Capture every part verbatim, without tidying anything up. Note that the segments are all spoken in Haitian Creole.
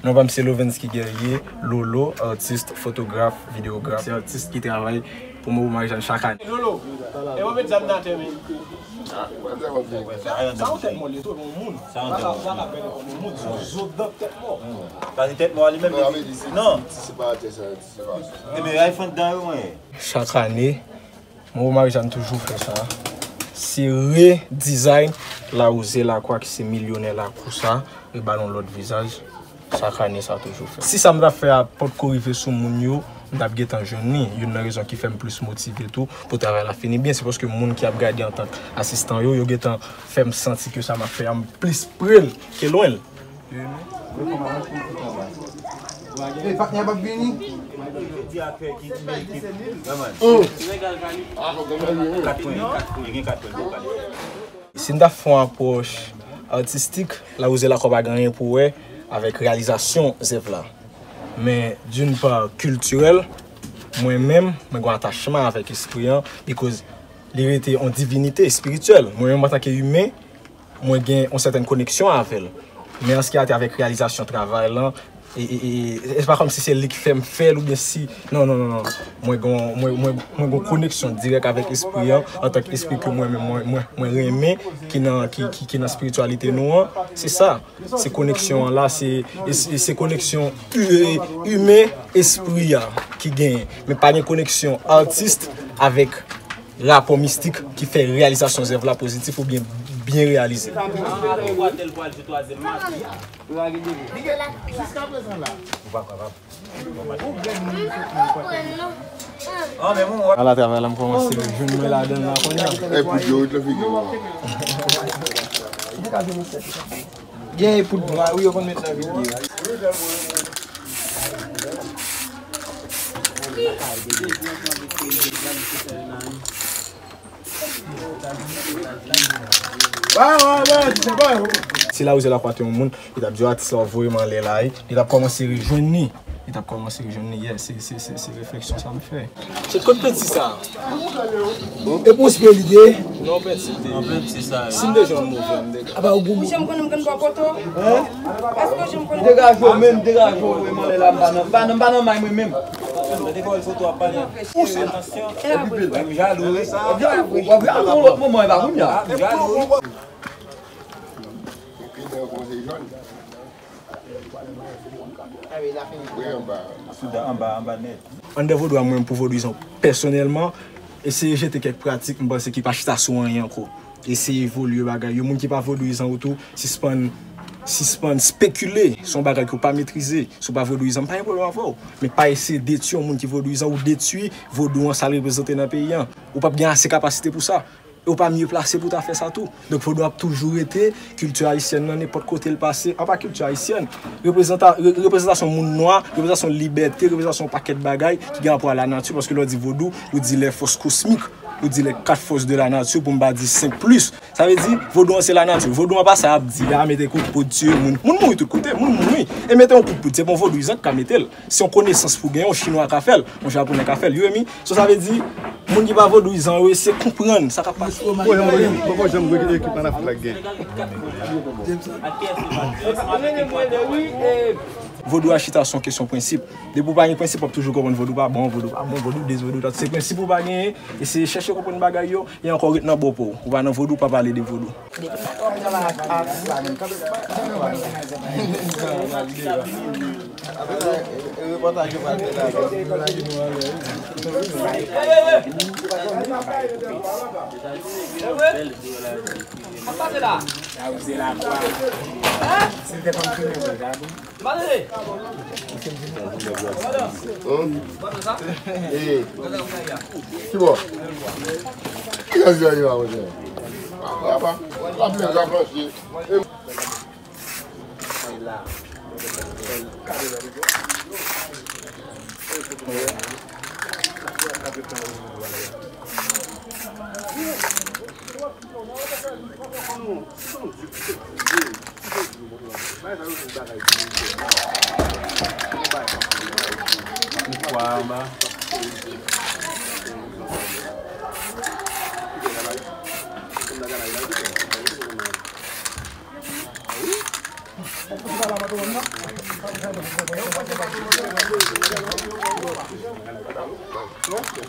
Non pa m se Lovensky Guerrier, Lolo, atis, fotograf, videograf. Se atis ki travay pou Mobo Marie-Jeanne chak ane. Lolo, e w met zam nan atè, men. Sa yon tèt mòl, li tou, yon moun. Sa yon tèt mòl. Yon moun, se yon zo dan tèt mò. Sa se tèt mò li menm. Non. Ebyen, iPhone dan yo, mwen. Chak ane, Mobo Marie-Jeanne toujou fè sa. Se re-design Larose Lacroix ki se milyonè lakou sa, li ba l yon lòt vizaj. Chak ane sa toujou fè. Si sa m t ap fè a potko rive sou moun yo, m t ap gentan jwenn li. Youn nan rezon ki fè m plis motive tou pou travay la fini byen, se paske moun ki ap gade antank asistan yo, yo gentan fè m santi ke sa m ap fè a, m plis pre l ke lwen l. Ey, patnè a p ap vini. Kat pwen, kat pwen, gen kat pwen. Si n ta fè yon apwòch atistik, Larose Lacroix pa gen anyen pou wè avèk reyalizasyon zèv la. Men, d'une part, kiltirèl, mwen menm, mwen gen yon atachman avèk espri an, because li rete yon divinite espirityèl. Mwen menm, antanke imen, mwen gen yon sètèn koneksyon avè l. Men an se ki a te avèk reyalizasyon travay lan, e, e, e, e se pa kòmsi se li ki fè m fè l oubyen si, non, non, non, non. Mwen gen, mwen, mwen, mwen gen koneksyon dirèk avèk espri an, antanke espri ke mwen menm, mwen, mwen, mwen renmen, ki nan, ki, ki, ki nan espirityalite nou an. Se sa. Se koneksyon an la, se, e se, se koneksyon i-, imen, espri a ki genyen. Men pa gen koneksyon atis avèk rapò mistik ki fè reyalizasyon zèv la pozitif oubyen byen reyalize. Ala travay la m kòmanse jwenn mwen ladan l la kounye a. Ey, poud yo ret nan figi w. Gen poud nwa wi yo konn met nan figi yo. Si Larose Lacroix te yon moun, li t ap di atis la voye m anlè la, li t ap kòmanse rejwenn li. Li t ap kòmanse rejwenn li, yeah, se, se, se, se refleksyon sa m fè. Se kot penti sa? E pou espre li ye? Non, penti te. An penti sa. Si m te jwenn move, m te. Apa ou gou. Ou janm konnen m konn bò poto? Hein? Èske ou janm konnen? Degaje w menm, degaje w, voye m anlè la, m pa nan, m pa nan, m pa nan may mwen menm. Gade kòman foto ap pale. Ou se. Atansyon. Epi pil. M jalou, wi. W ap jalou yon lòt moman, e pa kounye a. M jalou, wi. Souda anba, anba nèt. Anndan vodou a mwen, pou vodouyizan pèsonèlman, eseye jete kèk pratik m panse ki pa chita sou anyen ankò. Eseye evolye bagay yo. Moun ki pa vodouyizan ou tou, sispann, sispann spekile sou yon bagay ke w pa metrize. Si w pa vodouyizan, m pa gen pwoblèm avè w. Men pa eseye detwi yon moun ki vodouyizan, ou detwi vodou an, sa l reprezante nan peyi an. Ou p ap gen ase kapasite pou sa. E w pa mye plase pou w ta fè sa tou. Donk, vodou ap toujou rete kilti ayisyèn nan, nenpòt kote l pase. A pa kilti ayisyèn. Reprezanta-, re-, reprezantasyon moun nwa, reprezantasyon libète, reprezantasyon yon pakèt bagay ki gen rapò a lanati, paske lè w di vodou, ou di les forces cosmiques, ou di les quatre forces de la nature, pou m pa di senk plis. Sa vle di, vodou an se lanati. Vodou an pa sa y ap di a, mete kout poud, tiye moun. Moun mouri tout kote, moun mouri. E mete yon kout poud, se pa yon vodouyizan ki ka mete l. Se yon konesans pou genyen, yon chinwa ka fè l, yon japonè ka fè l. You hear me? So, sa vle di, moun ki pa vodouyizan yo, eseye konprann sa k ap pase. Mwen, mwen, mwen, mwen, janm wè ekip an Afrik la gen. Vodou a chita sou yon kesyon prensip. Depi w pa gen prensip, w ap toujou konprann vodou pa bon, vodou pa bon, vodou dis, vodou dat. Se prensip ou pa genyen, eseye chèche konprann bagay yo, e ankò ret nan bò pa w. Ou pa nan vodou, pa pale de vodou. Depi w ap travay ak atis la menm, kanpe, kanpe, kanpe. Apre sa, e, e repòtaj yo pral fè la. Sa rive la. Si l te konn filme, mwen ta bon. Hum? Ee. Ki bò? Ki yas yas yo a, monchè? Apa, apa, apa, apa, apa.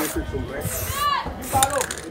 mwen se sou mwen.